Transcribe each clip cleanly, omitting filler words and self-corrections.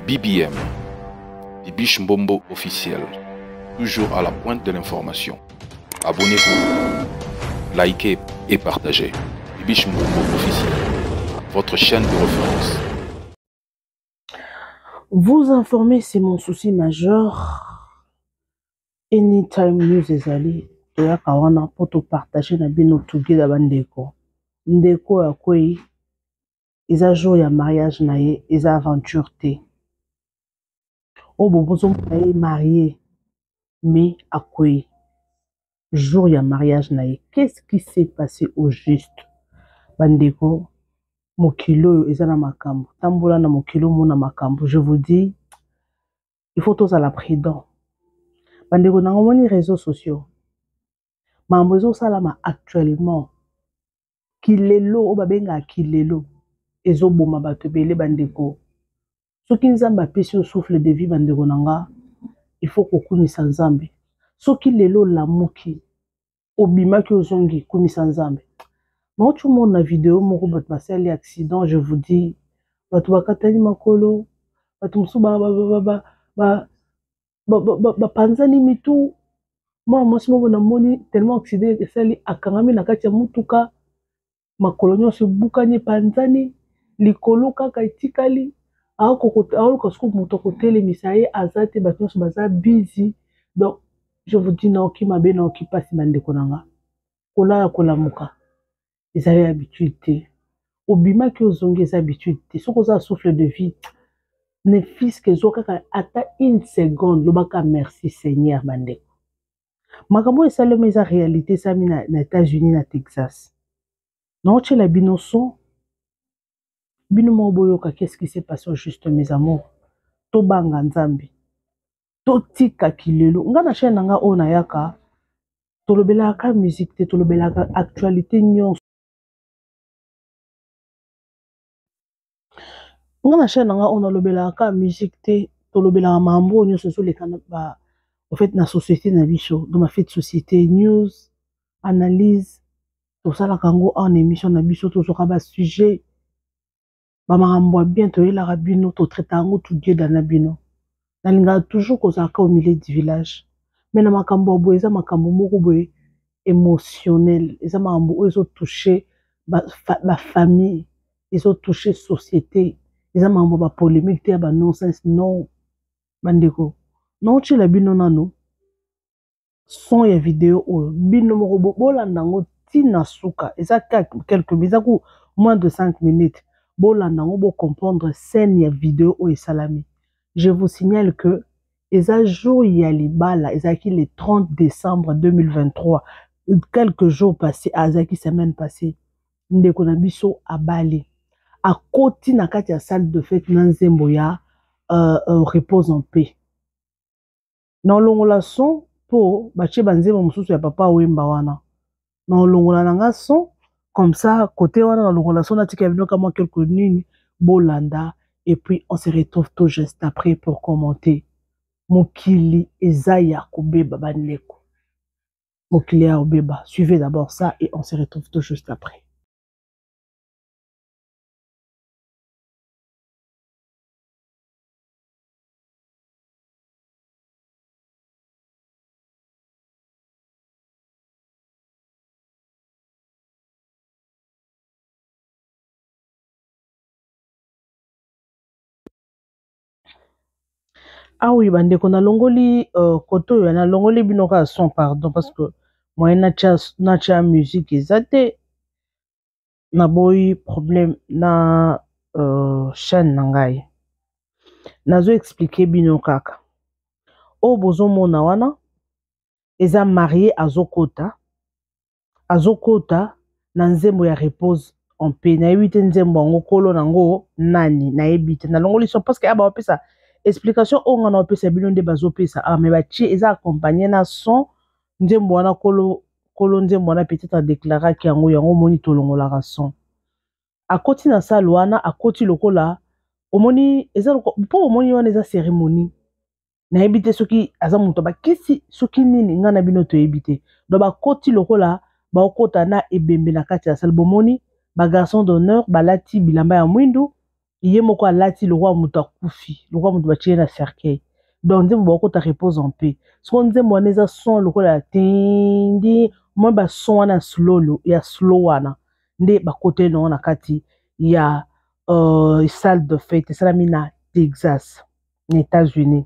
BBM, Bibiche Mbombo officiel, toujours à la pointe de l'information. Abonnez-vous, likez et partagez. Bibiche Mbombo officiel, votre chaîne de référence. Vous informer, c'est mon souci majeur. Anytime news ezali toyaka wana mpo topartage na bino together bandeko. Ndeko oyo akwei eza jour ya mariage na ye, eza aventure te. Oyo bozomona ye marie mais akwei jour ya mariage na ye. Qu'est-ce qui s'est passé au juste? Bandeko, mokili oyo eza na makambo. Tambola na mokili omona makambo. Je vous dis, il faut tozala prudent. Bandeko na ngomoni réseaux sociaux. Makambo ezosalama actuellement. Kilelo oyo babengaka kilelo ezoboma bato ebele bandeko. Soki Nzambe apesi yo souffle de vie bandeko na nga, il faut kokumisa Nzambe. Soki lelo olamuki, obimaki ozongi, kumisa Nzambe. Nauti omona video moko bato basali accident, je vous dis, bato bakatani makolo, bato mosusu bapanzani mitu. Mwana mwasi moko namoni tellement accident esali akangami na kati ya mutuka, makolo nyonso ebukani epanzani, likolo kaka etikali, aoluka soki moto akotelemisa ye aza te, bato nyonso baza busy. Donc je vous dis, naoki mabe, naoki mpasi bandeko na nga. Kolala kolamuka ezali habitude te, obimaki ozongi eza habitude te. Soki oza souffle de vie, ne fût-ce que ezwa kaka ata une seconde, lobaka merci Seigneur. Bandeko, makambo oyo esalemi eza réalité, esalemi na États-Unis, na Texas. Naotiela bino son, bino moko boyoka qu'est-ce qui s'est passé au juste. Mes amours, tobanga Nzambe, totika kilelo. Nga na chaîne na nga oyo nayaka, tolobelaka musique te, tolobelaka actualité nyonso. Nga na chaîne na nga oyo nalobelaka musique te, tolobelaka makambo oyo nyonso ezoleka na ba en fait na société na biso, dans ma fait société, news, analyse, tosalaka yango en émission na biso. Tozwaka ba sujet, bamakambo ya bien, toyelaka bino, totraita yango together na bino. Nalingaka toujours kozalaka au milieu du village, mais na makambo ya boye, eza makambo moko boye émotionnel, eza makambo oyo ezotouche bafamille, ezotouche société. Eza makambo ya bapolémique te, ya banonsense, non. Bandeko, naotiela bino nano son ya video oyo, bino moko bolanda yango ntina suka. Eza quelque, eza ku moins de 5 minutes. Bolanda yango, bocomprendre scène ya video oyo esalami. Je vous signale que eza jour ya libala, ezalaki le 30 décembre 2023, quelques jours passés, azalaki semaine passée. Ndeko na biso abali, akoti na kati ya salle de fête na nzembo ya Repose en paix. Na olongola son mpo batie banzembo mosusu ya Papa Wemba wana. Na olongola na nga son comme ça côté wana, na longola son, natika bino kama quelque nini, bolanda, et puis on se retrouve tout juste après pour commenter. Mokili eza ya kobeba bandeko, mokili ya kobeba. Suivez d'abord ça et on se retrouve tout juste après. Ah oui, bandeko, nalongoli kote oyo, nalongoli bino kaka son, pardon, parce que moyen natia musique eza te, naboyi problème na chaîne na ngai. Nazo expliquer bino kaka oyo bozomona wana eza marie azokota na nzembo ya Repose en paix. Nayebi te nzembo yango kolo nango nani, nayebi te. Nalongoli son parce que aba bapesa explication oyo nga na bapesa bino nde bazopesa awa, mais batie eza accompagné na son. Nzembo wana, kolo kolo nzembo wana peut-être adéclaraki yango. Yango omoni tolongolaka son. Akoti na salle wana, akoti lokola omoni eza mpo omoni wana eza cérémonie. Nayebi te soki aza moto bakisi, soki nini, ngai na bino toyebi te. Donc bakoti lokola baokota na ebembe na kati ya salle. Bomoni bagarçon d'honneur balati bilamba ya mwindu. Ye moko alati lokola moto akufi, lokola moto batie ye na cercueil. Donc nzembo bakota repose en paix. Soko nzembo wana eza son lokola ya tindi, moi ba son wana slow ya slow wana nde bakoteli nango na kati ya salle de fête esalami na Texas, na États-Unis.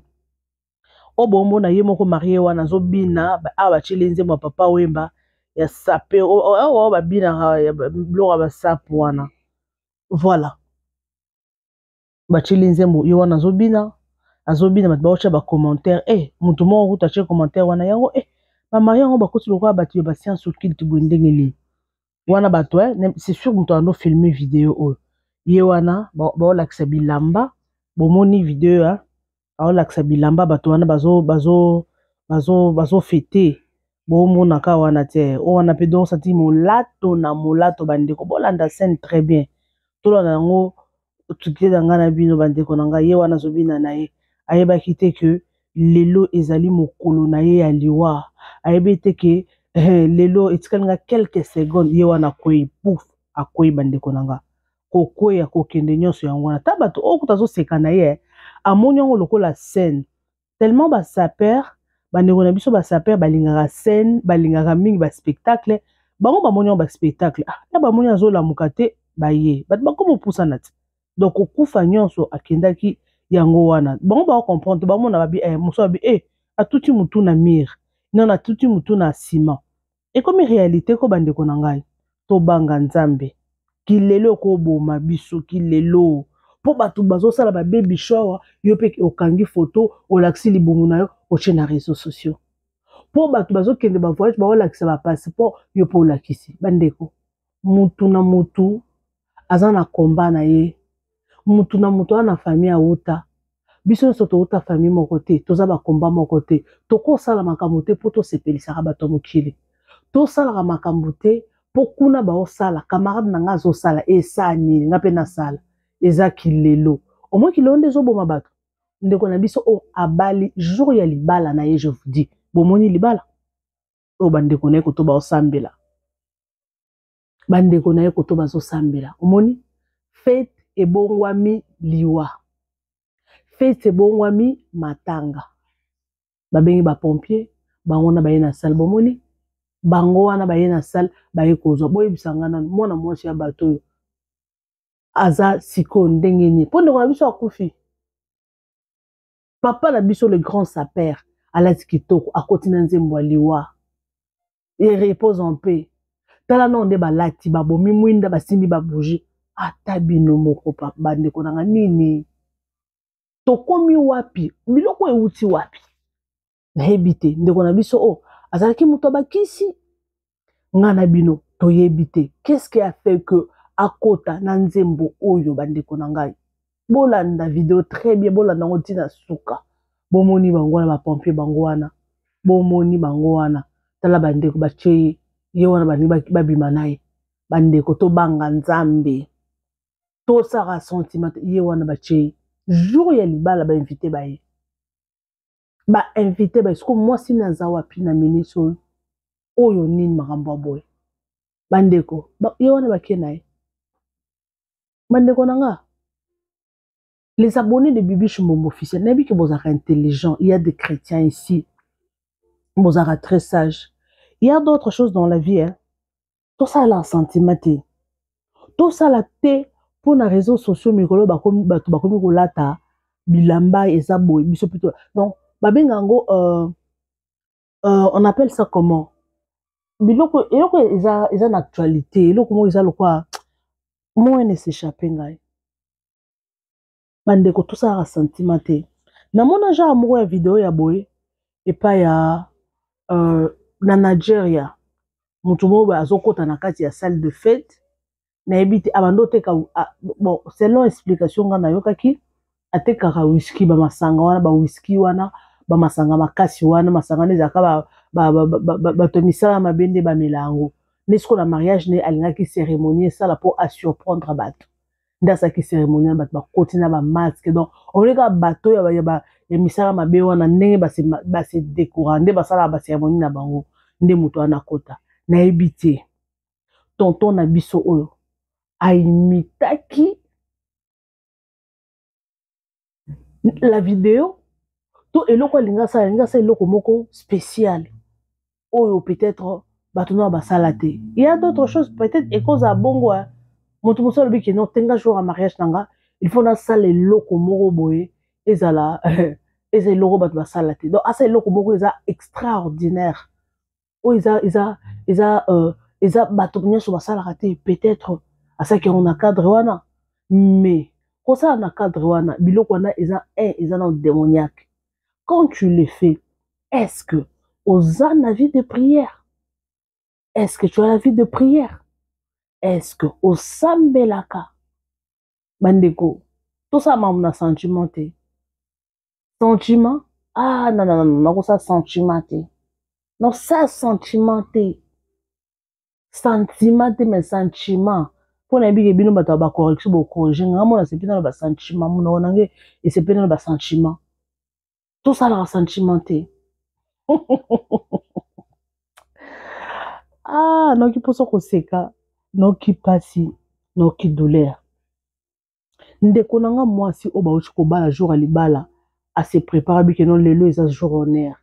Oyo bomona ye moko marie wana azobina awa, batieli nzembo ya Papa Wemba ya sape oyo babinaka biloko ya basape wana. Voilà, batieli nzembo, ye wana azobina, azobina, bato baotya bacommentaire. Moto moko kuta atie commentaire wana yango bamarie yango bakoti lokola bato ya bascience occulte boye. Ndenge nini wana bato, c'est sûr moto ando filme video oyo. Ye wana baolakisa bilamba, bomoni video, aolakisa bilamba, bato wana bazofete, bomonaka wana te. Oyo wana mpe donc sati molato na molato. Bandeko, bolanda scène très bien, tolanda yango tukela ngai na bino. Bandeko na ngai, ye wana azobina na ye, ayebaki te ke lelo ezali mokolo na ye ya liwa, ayebi te ke lelo etikali nga quelques secondes. Ye wana akwei, pouf, akwei. Bandeko na nga, kokweya, kokende nyonso yango wana. Ta bato oyo kuta azoseka na ye, amoni yango lokola scène, tellement basaper, bandeko na biso basaper balingaka scène, balingaka mingi baspectacle. Bango bamoni yango baspectacle. Ah, na bamoni azolamuka te, baye bato bakoma opusana te. Donc kokufa nyonso akendaki yango wana, bango bakocomprendre te. Bamona babi mosu babi atuti mutu na mur, non, atuti mutu na nsima. Ekomi réalité ko. Bandeko na ngai, tobanga Nzambe. Kilelo ekoboma biso, kilelo, mpo bato bazosala bababy shower, yo mpe okangi foto, olakisi libumu na yo, otie na réseaux sociaux. Mpo bato bazokende bavoyage, baolakisa bapasseport, yo mpe olakisi. Bandeko, mutu na mutu aza na komba na ye, mutu na mutu aza na famille awuta. Biso nyonso touta famille moko te, toza bakomba moko te. Tokosala makambo te mpo tosepelisaka bato ya mokili. Tosalaka makambo te mpo kuna baosala, camarade na ngai azosala, esala nini, nga mpe nasala. Eza kilelo, omoi kilelo nde ezoboma bato. Ndeko na biso oyo abali, jour ya libala na ye, je vous dis, bomoni libala oyo, bandeko na ye koto baosambela, bandeko na ye koto bazosambela. Omoni fête ebongwami liwa, fête ebongwami matanga. Babengi bapompier, bango wana baye na salle. Bomoni bango wana baye na salle, baye kozwa. Boyebisa nga nanu, mwana mwasi ya bato oyo aza sikoyo ndenge nini? Mpo ndeko na biso akufi, papa na biso le grand saper alati kitoko, akoti na nzembo ya liwa e repose en paix. Tala nao nde balati, babomi mwinda, basimbi babougie. Ata bino moko, bandeko na nga, nini, tokomi wapi? Biloko euti wapi? Nayebi te. Ndeko na biso oyo azalaki moto abakisi nga na bino, toyebi te qu'est-ce qui a fait que akota na nzembo oyo. Bandeko na ngai, bolanda video très bien, bolanda yango ntina suka. Bomoni bango wana, bapompier bango wana, bomoni bango wana. Tala bandeko, batie ye, ye wana balingi babima na ye. Bandeko, tobanga Nzambe, tosala sentiment. Ye wana batie ye jour ya libala, bainvite baye, bainvite baye. Siko mwasi ni aza wapi na minisi oyo? Oyo nini, makambo ya boye? Bandeko, ye wana bakie na ye. Bandeko na nga, les abonnés de Bibiche Mbombo officiel, nayebi ke bozalaka intelligent. Il y a des chrétiens ici, bozalaka très sage. Il y a d'autres choses dans la vie, hein. Tosala sentiment te, tosala te mpo na réseaux sociaux. Mikolo bato bakomi kolata bilamba eza boye, biso plutôt donc babenga yango on appelle ça comment? Biloko, eloko eza na actualité, eloko moko eza lokwa moyen ne s'échappe ngai. Bandeko, tosalaka sentiment te. Namona genre moko ya video ya boye epai ya na Nigeria. Moto moko boye azokɔta na kati ya salle de fête, nayebi te, abandi oteka. Bon, selon explication nga nayokaki, atekaka whisky, bamasanga wana, bawhisky wana, bamasanga makasi wana. Masanga wana ezalaka bato ya misala mabe nde bamela yango. Nde sikoyo na mariage ne alingaki cérémonie esala mpo asurprendre bato, nde asalaki cérémonie wana, bato bakoti na bamasque. Donc omoni kaka bato ya misala mabe wana, ndenge base décora, nde basalaka bacérémonie na bango. Nde moto wana akota, nayebi te, tonton na biso oyo aimitaki. La vidéo to eloko alingi asala, alingi asala eloko moko spécial oyo peut-être bato nao basala te. Il y a d'autres choses peut-être ekozala bongo. Moto mosusu alobi ke non, tenga jour ya mariage na nga, il faut nasala eloko moko boye, ezala eza eloko bato basala te. Donc asala eloko moko eza extraordinaire, oyo eza bato nyonso basalaka te. Peut-être asalaki yango na cadre wana, mais kosala na cadre wana biloko wana eza un eza na démoniaque. Quand tu le fais, est-ce que oza na vie de prière? Est-ce que tu as la vie de prière? Est-ce que osambelaka? Bandeko, tosala makambo na sentiment te. Sentiment, ah non, non, non, nakosala sentiment te, nosala sentiment te, sentiment te, mais sentiment mpo nayebi ke bino bato ya bacorrection bocorrige nga. Mona sepeli nano basentiment, monoko nange esepeli nano basentiment. Tosalaka sentiment te. Ah, noki mposa koseka, noki mpasi, noki douleur. Ndeko na nga mwasi oyo bauti kobala, jour ya libala ase prépare bikeno, lelo eza jour honneur,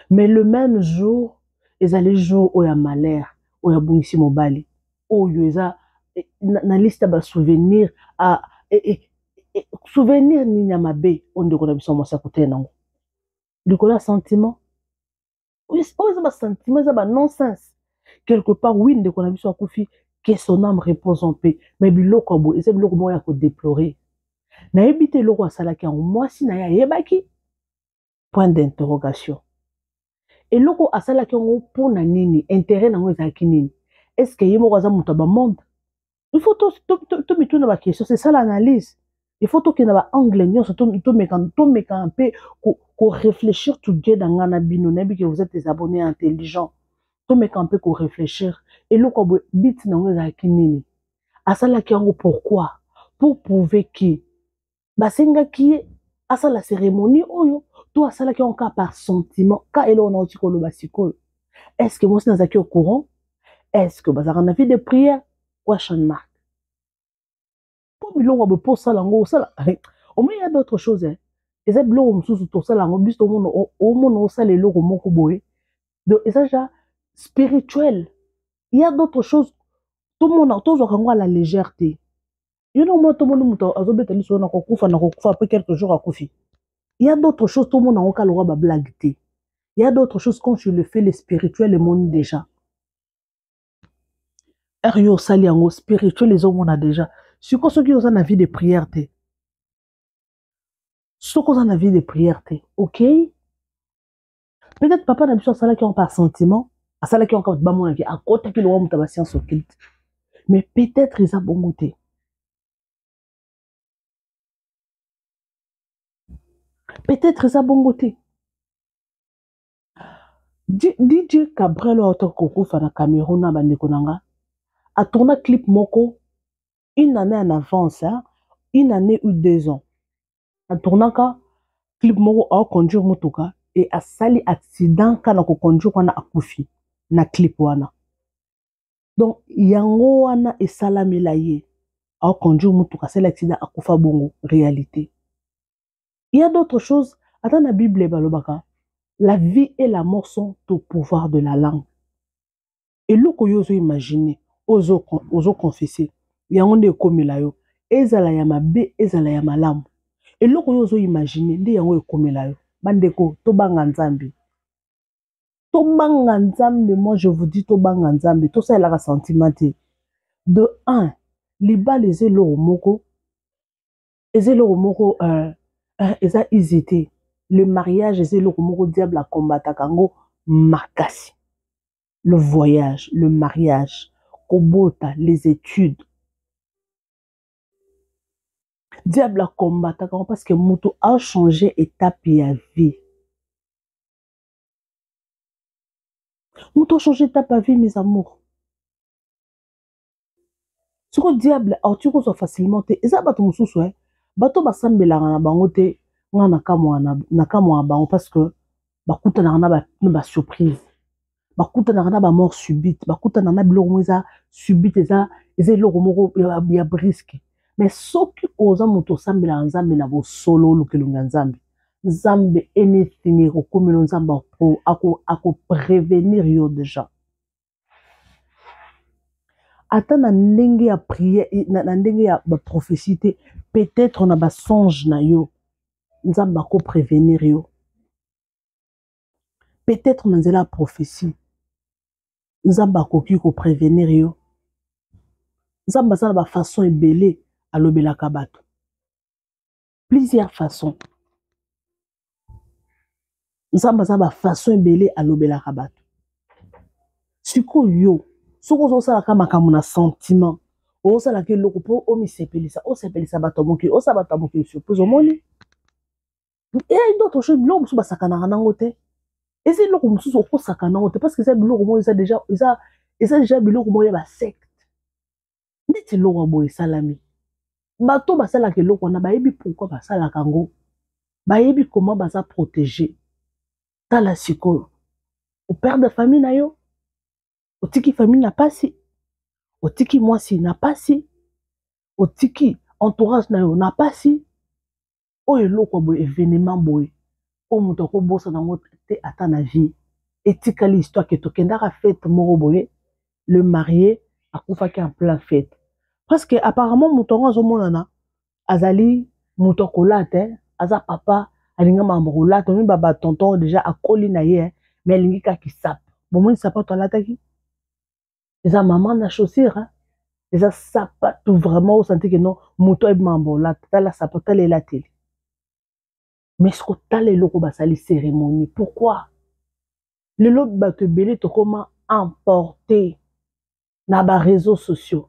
mais le même jour ezali jour oyo ya malheur, oyo abungisi mobali, oyo eza na liste ya basouvenir. Souvenir nini ya mabe oyo ndeko na biso mwasi akutani nango likolo ya sentiment? Oyo eza basentiment, eza banonsense quelque part. Oui, ndeko na biso akufi, que son âme repose en paix, mais biloko ya boye eza biloko moko ya kodéplorer. Nayebi te eloko asalaki yango, mwasi na ye ayebaki? Point d'interrogation. Eloko asalaki yango mpona nini? Intérêt nango ezalaki nini? Est ce que ye moko aza moto ya bamonde? Il faut tomituna baquestion, c'est ça l'analyse. Il faut tokende baangle nyonso, tomeka mpe koréfléchir together, nga na bino. Nayebi ke vous êtes des abonnés intelligents. Tomeka mpe koréfléchir. Eloko ya boye, but nango ezalaki nini? Asalaki yango pourquoi? Pour prouver ki basengaki ye asala cérémonie oyo, to asalaki yango kaka par sentiment? Ka eloko nauti koloba sikoyo, est ce que mwasi nazalaki au courant? Est ce que bazalaka na vie de prière? Question mark. Mpo biloko ya boye, mpo osala yango, osala omoi ya d'autres choses. Eza biloko mosusu tosala yango biso, tomona omona osala eloko moko boye, donc eza déjà spirituel. Il y a d'autres choses tomona, tozwaka yango à la légère te. Yo na mona, tomoni moto azobeta liso na kokufa, na kokufa, après quelques jours akufi. Il y a d'autres choses tomona yango kaka lokola bablague te. Il y a d'autres choses, quand tu le fais, le spirituel emoni déjà. Heure yo osali yango, spirituel ezomona déjà. Sikoyo soki oza na vie de prière te, soki oza na vie de prière te, ok, peut-être papa na biso asalaki yango par sentiment, asalaki yango kaka bamonaki, akotaki lokola moto ya bascience occulte, mais peut-être eza bongo te. Peut-être eza bongo te. DJ Cabrel oyo auta kokufa na Cameroun na bandeko na nga, atourna clip moko une année en avance, hein? Une année ou 2 ans, atournaka clip moko, aoconduire motuka e asali accident. Kaka na koconduire wana, akufi na clip wana. Donc yango wana esalamela ye, aoconduire motuka, asali accident, akufa bongo. Réalité, il y a d'autres choses. Ata na Bible balobaka: la vie et la mort sont au pouvoir de la langue. Eloko oyo ozoimagine, ozoconfesse, yango nde ekomela yo, ezala ya mabe, ezala ya malamu. Eloko oyo ozoimagine nde yango ekomela yo. Bandeko, tobanga Nzambe, tobanga Nzambe. Moi je vous dis, tobanga Nzambe, tosalelaka sentiment te. De un, libala eza eloko moko, eza eloko moko eza easy te. Le mariage eza eloko moko diable akombataka yango makasi. Le voyage, le mariage, kobota, les études, diable akombataka yango parce que moto achange étape ya vie, moto achange étape ya vie. Mes amours, sikoyo diable akoki kozwa facilement te. Eza bato mosusu, bato basambelaka na bango te. Nga na kamwa bango parce que bakutanaka na basurprise, bakutanaka na bamort subite, bakutanaka na biloko moko eza subite, eza eloko moko ya brusque. Mais soki oza moto osambelaka Nzambe na bosolo, oluka elongi ya Nzambe, Nzambe anything ekokomela, Nzambe akoprevenir yo déjà. Ata na ndenge ya prière, na ndenge ya baprophétie te, peut-être na basonge na yo, Nzambe akoprevenir yo. Peut-être na nzela ya prophétie, Nzambe akoki koprévenir yo. Nzambe aza na bafaçon ebele alobelaka bato, plusieurs façons. Nzambe aza bafaçon ebele alobelaka bato. Sikoyo yo, soki ozosalaka makambo na sentiment, ozosalaka eloko mpo omisepelisa, osepelisa bato ya mokili, osala bato ya mokili surprise, omoni e d'autres choses, biloko mosusu basakanaka nango te. Eza eloko mosusu okosaka nango te, parce que eza biloko moko eza déjà biloko moko ya basecte. Neti eloko ya boye esalami, bato basalaka eloko wana bayebi pourquoi basalaka yango, bayebi comment baza protégé. Tala sikoyo, operdre famille na yo, otiki famille na pasi, otiki mwasi na pasi, otiki entourage na yo na pasi. Oyo eloko ya boye, événement boye oyo moto akobosana yango te ata na vie, etikali histoire ke tokendaka fête moko boye, le marié akufaki en plein fête, parce que apparemment moto yango azomonana azali moto akolata, aza papa, alingi makambo kolata. Omi batonton déjà akoli na ye, mais alingi kaka sape. Bomoni sapato alataki, eza mama na chaussure, eza sapato vraiment osanti ke non, moto ayebi makambo olata. Tala sapato, tala elateli. Mais soki otala eloko basali cérémonie, pourquoi lelo bato ebele tokóma emporté na baréseaux sociaux?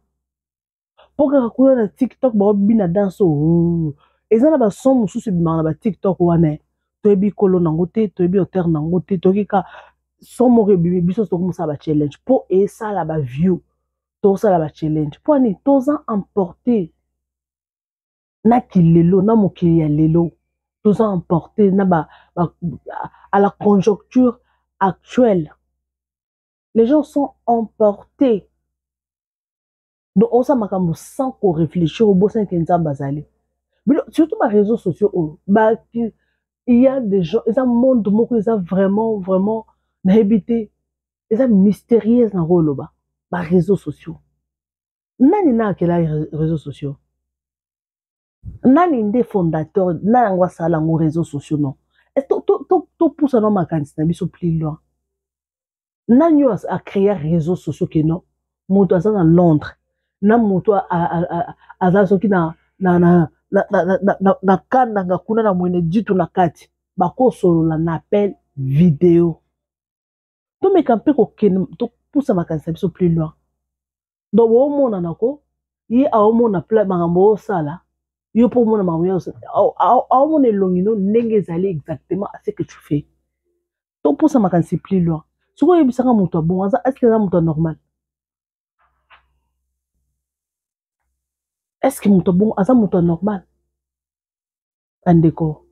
Mpo kaka kuna na TikTok baobina danse oyo eza na bason mosusu ebimaka na baTikTok wana, toyebi kolo nango te, toyebi auteur nango te, toyoki ka son moko ebimi, biso tokomosala bachallenge mpo esala baview, tosala bachallenge. Mpo ani toza emporté na kilelo, na mokili ya lelo, toza emporté na ba, à la conjoncture actuelle, les gens sont emportés. Donc osala makambo sans koréfléchir, obosani ke Nzambe azali. Surtout baréseaux sociaux oyo, il y a des gens, eza monde moko eza vraiment vraiment, nayebi te, eza mystérieuse na koloba. Baréseaux sociaux, nani na akela réseaux sociaux? Nani nde fondateur na yango, asala yango réseaux sociaux? Non, topusa no makanisi na biso plus loin. Nani oyo acréa réseaux sociaux ke non, moto aza na Londres na moto aza soki na Kandanga kuna na Mwene Ditu na kati, bakosolola na appel vidéo? Tomeka mpe kokende, topusa makanisi na biso plus loin. Donc oomonana ko ye aomona makambo osala yo, mpo omona makambo, aomona elongi no ndenge ezali exactement à ce que tu fais. Topusa makanisi plus loin. Soki oyebisaka moto abongo aza, est-ce aza moto anormal? Est-ce moto abongo aza moto anormal? Bandeko,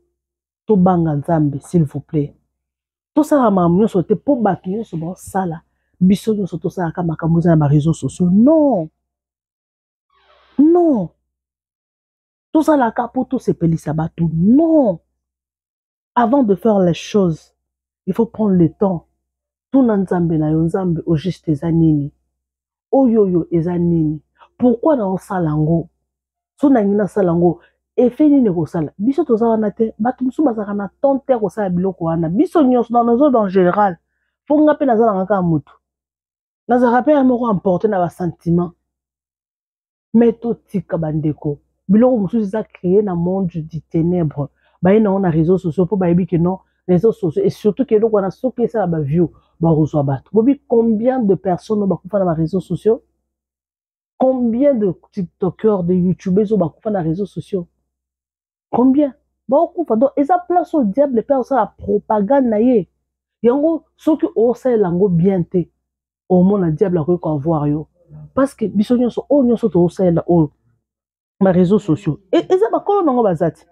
tobanga Nzambe, s'il vous plaît. Tosala makambo nyonso te mpo bato nyonso baosala, biso nyonso tosalaka makambo eza na baréseaux sociaux. Non, non, tosalaka mpo tosepelisa bato, non. Avant de faire les choses, il faut prendre le temps, tuna Nzambe na yo: Nzambe, au juste eza nini oyo? Oyo eza nini? Pourquoi na osala yango? So nangi nasala yango, effet nini ekosala? Biso toza wana te. Bato mosusu bazalaka na temps te kosala biloko wana. Biso nyonso nazoba en général, mpo nga mpe naza nanga kaka motu, nazalaka mpe ya moko emporté na basentiment. Mais totika, bandeko, biloko mosusu eza créé na monde du ténèbre, baye nango na réseaux sociaux mpo bayebi ke non, réseaux sociaux, et surtout ke eloko wana soki esala baview, bakozwa bato. Bobi combien de personnes oyo bakufa na baréseaux sociaux? Combien de tiktokers, de youtubeurs oyo bakufa na réseaux sociaux? Combien baokufa? Donc eza place oyo diable mpe osala propagande na ye. Yango soki osalela yango bien te, omona diable akoki koavoir yo, parce que biso nyonso oyo nyonso tozosalela oyo baréseaux sociaux, eza bakolo nango baza te.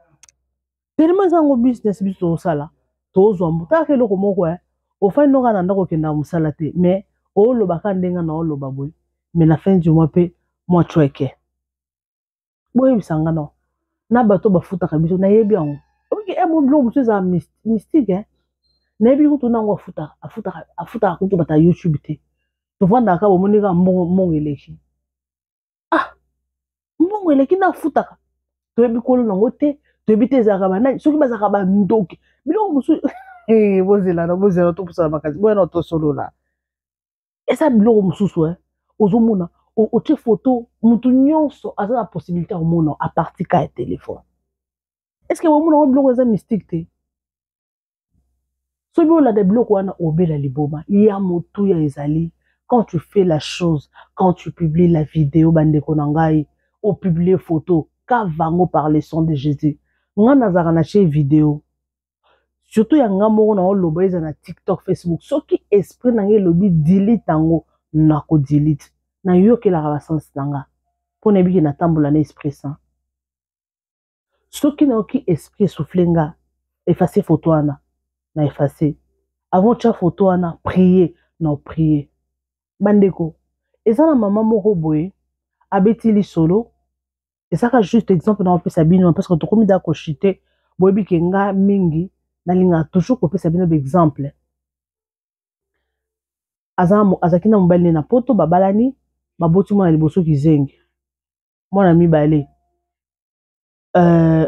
Tellement eza yango business, biso tozosala, tozwa mbo. Talaka eloko moko, ofandi noka na ndako, okendaka mosala te, mais olobaka ndenge na oloba boye, mais na fin du mois mpe mwa chweke. Boyebisa nga no na bato bafutaka biso, nayebi yango. Oki e mo biloko mosusu ezala mystique, eh? Nayebi kutu nango afutaka, afutaka, afutaka kutu bato ya YouTube te. Tovandaka kaka, bomoni kaka mbongo, mbongo eleki. Ah, mbongo eleki na afutaka. Toyebi kolo nango te, toyebi te ezalaka banani, soki bazalaka bandoki. Biloko mosusu, eh, bozela na bozela topusana makasi, boya na tosolola. Eza biloko mosusu, eh? Ozomona otie photo, mutu nyonso aza na possibilité ya komona à partir ka ya téléphone. Est ce que bomona yango biloko eza mystique te? Soki olanda biloko wana, obela liboma ya motuya. Ezali quand tu fais la chose, quand tu publies la vidéo, bandeko na ngai, opublie photo, kavango par le sang de Jésus. Nga nazalaka na chaîne vidéo, surtout ya nga moko na oloba, eza na TikTok, Facebook. Soki esprit na ngai elobi delete yango, nakodelete. Nayokelaka basense na nga mpo nayebiki natambola na Esprit Saint. Soki nayoki esprit esouffle nga efface photo wana, na efface. Avant tia photo wana, prier na prier. Bandeko, eza na mama moko boye abeti lisolo. Ezaka juste exemple na kopesa bino, parce que tokomi da kochite. Boyebi ke nga mingi nalingaka toujours kopesa bino baexemple. Azalaki na mobali ne na Poto, babalani, baboti mwana liboso kizengi, mwana mibale,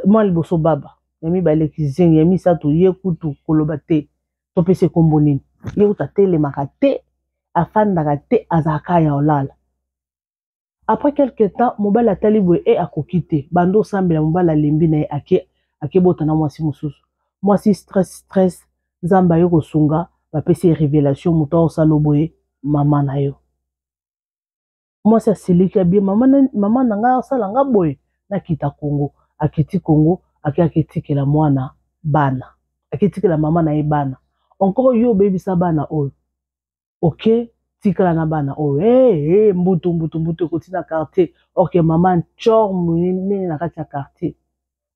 mwana liboso baba, ya mibale kizengi, ya misato ye kutu koloba te. Topesi ekombo nini? Ye kutu atelemaka te, afandaka te, azalaka ya olala. Après quelque temps, mobali atali boye e akoki te, bando osambela, mobali alembi na ye, ake akebota na mwasi mosusu. Mwasi stress, stress. Nzambe aye kosunga, bapesi ye révélation: moto aosala boye, mama na yo. Mwasi asiliki, abie mama, mama na ngai asala nga boye, nakita Kongo. Akiti Kongo, ake aketikela mwana bana, aketikela mama na ye bana. Encore yo obebisa bana oyo, ok, tikala na bana oyo. Hey, hey, mbutu mbutu mbutu ekoti na quartier. Ok, mama ncor monene na kati ya quartier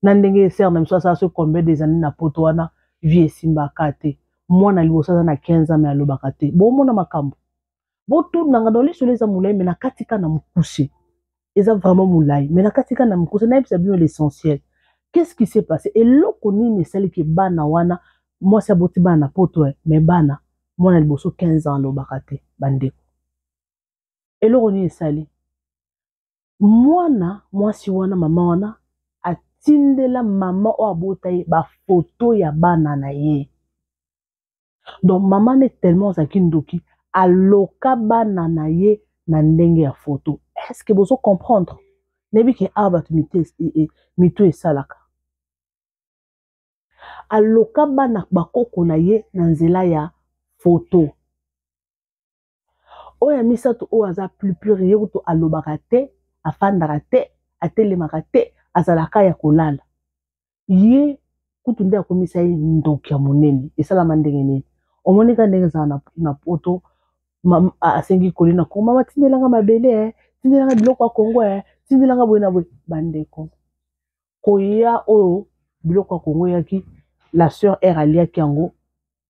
na ndenge sœur na biso asala soki combien des années na Poto wana, vie esimbaka te. Mwana liboso aza na 15 ans, mais alobaka te. Bomona makambo, botunanga dans lisolo eza molai, mais na kati ka na mokuse, eza vraiment molai, mais na kati ka na mokuse nayebisa bino l'essentiel. Qu'est-ce qui s'est passé? Eloko nini esaliki bana wana? Mwasi aboti bana na Poto, mais bana, mwana liboso 15 ans alobaka te. Bandeko, eloko nini esali mwana mwasi wana? Mama wana atindela mama oyo abota ye bafoto ya bana na ye. Donc mama ne tellement azalaki ndoki, aloka bana na ye na ndenge ya foto. Est ce que bozo comprendre? Nayebi ke awa bato mito esalaka. Aloka bana bakoko na ye na nzela ya foto. Oyo ya misato oyo aza plus pure, ye kutu alobaka te, afandaka te, atelemaka te, azalaka ya kolala. Ye kutu nde akomisa ye ndoki ya monene. Esalama ndenge nini? Omoni ka ndenge ezala na Poto, asengi koli na Kongo: mama, tindelanga mabele, eh, tindelanga biloko ya Kongo, eh, tindelanga boye na boye. Bandeko, koya oyo biloko ya Kongo eyaki, la sœur r aliaki yango,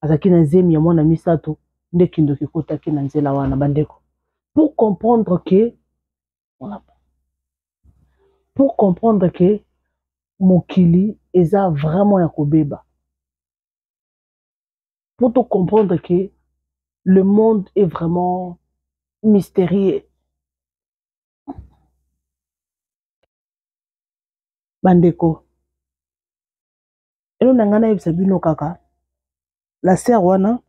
azalaki na zemi ya mwana misato. Nde kindoki ekotaki na nzela wana. Bandeko, pour comprendre que mokili eza vraiment ya kobeba, pour to comprendre que le monde est vraiment mystérieux. Bandeko, elo na ngai nayebisa bino kaka, la sœur wana,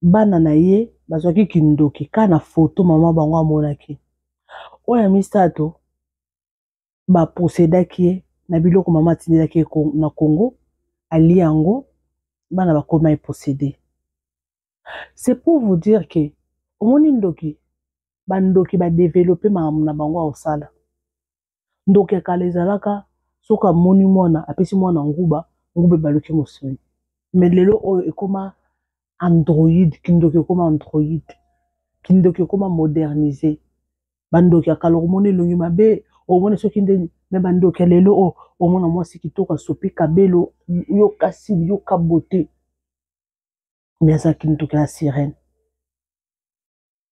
bana na ye bazwaki kindoki kaka na foto mama bango amonaki. Oyo ya misato, baposedaki ye na biloko mama atindelaki ye na Congo, alia yango, bana bakoma epossédé. C'est pour vous dire que omoni ndoki, bandoki badéveloppe makambo na bango ya kosala. Ndoki ya kala ezalaka soki amoni mwana, apesi mwana nguba, nguba ebaluki mosuni. Mais lelo oyo ekoma android, kindoki ekoma android, kindoki ekoma modernisé. Bandoki ya kala, okomona elongi mabe, omona soki ndeni. Mais bandoki ya lelo oyo, omona mwasi kitoko, asopi kabelo, yoka sili, yoka beauté, mais azalaki ndoki ya sirène.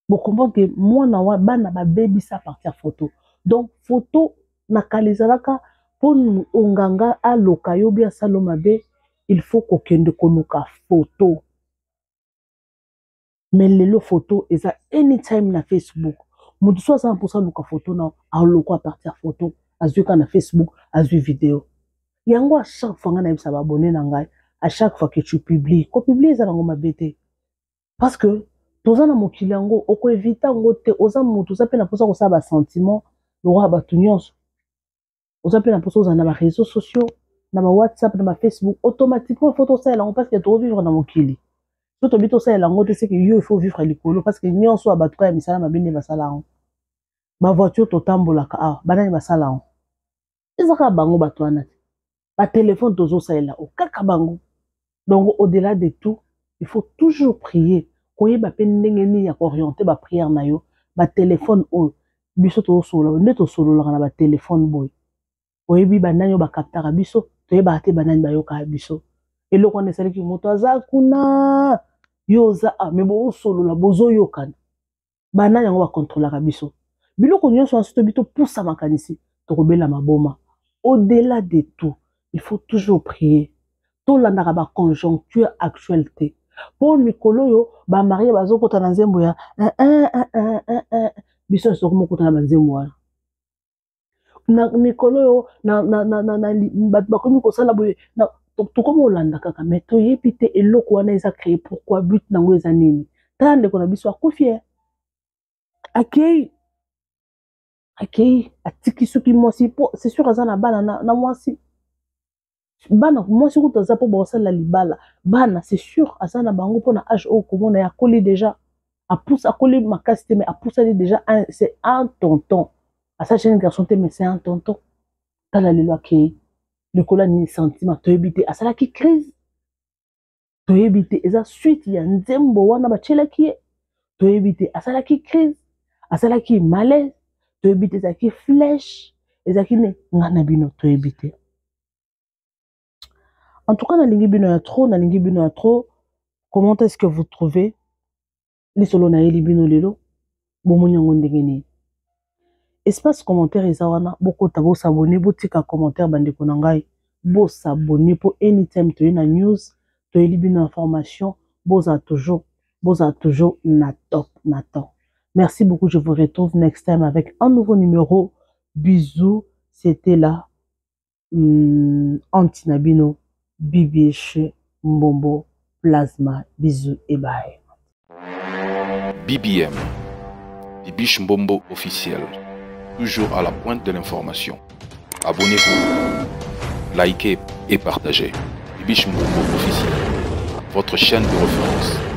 Bocomprendre ke mwana wa bana babebisa à partir ya photo. Donc photo Na kala ezalaka mpo onganga aloka yo bi asalo mabe, il faut kokende koluka photo. Mais lelo photo eza anytime na Facebook. Moto so aza na mposa aluka photo na aloko à partir ya photo azwi kaka na Facebook, azwi video. Yango à chaque fois ngai nayebisa baabonné na ngai, à chaque fois que tu publies, kopublie eza nango mabe te, parce que toza na mokili yango, okoevite yango te. Oza moto, oza mpe na mposa kosala basentiment lokola bato nyonso, oza mpe na mposa ozala na baréseaux sociaux, na bawhatsapp, na bafacebook. Automatiquement il faut tosalela yango, parce que tozovivre na mokili. So tobi tosalela yango te, seke yo il faut vivre likolo, parce que nyonso ya bato kaka ya misala mabe nde basala yango. Bavoiture totambolaka awa, banani basala yango? Eza kaka bango bato wana te. Batelefone tozosalela o kaka bango. Donc au-delà de tout, il faut toujours prier, koyeba mpe ndenge nini ya kooriente baprière na yo. Batelefone oyo biso tozosolola, nde tosololaka na batelefone boye, oyebi banani oyo bakaptaka biso? Toyebaka te banani bayokaka biso. Eloko wana esaliki moto aza kuna, yo oza a me bozosolola, bozoyokana. Banani yango bakontrolaka biso? Biloko nyonso wana, soki toyebi topusa makanisi, tokobela maboma. Au-delà de tout, il faut toujours prier. Tolandaka baconjoncture actuelle te, mpo mikolo oyo bamarie bazokota na nzembo ya biso nyonso, tokomokota na banzembo wana na mikolo oyo. Bato bakomi kosala boye, tokomi kolanda kaka, mais toyebi te eloko wana eza créé pourquoi, but nango eza nini. Tala ndeko na biso akufi ye, akei, akei, atiki soki mwasi, mpo c'est sûr aza na bana na mwasi. Bana, mwasi kutu aza mpo bakosalela libala. Bana, c'est sûr aza na bango, mpo na age oyo komona ye akoli déjà, apusa, akoli makasi te, mais apusani déjà. C'est un tonton, aza jeune garçon te, mais c'est un tonton. Tala lelo akei likolo ya nini? Sentiment, toyebi te. Asalaki crise, toyebi te. Eza suite ya nzembo wana batielaki ye, toyebi te. Asalaki crise, asalaki malaise, toyebi te. Ezalaki flèche, ezalaki ne ngai na bino toyebi te. En tout cas, nalingi bino ya trop, nalingi bino ya trop. Comment est-ce que vous trouvez lisolo nayeli bino lelo? Bomoni yango ndenge nini? Espace commentaire eza wana, bokota, bosabone, botika commentaire. Bandeko na ngai, bosabone mpo anytime toye na news, toyeli bino information, bozala toujours, bozala toujours na top na temps. Merci beaucoup, je vous retrouve next time avec un nouveau numéro. Bisous, c'était là anti na bino Bibiche Mbombo Plasma. Bisous et bye. BBM, Bibiche Mbombo officiel, toujours à la pointe de l'information. Abonnez-vous, likez et partagez. Bibiche Mbombo officiel, votre chaîne de référence.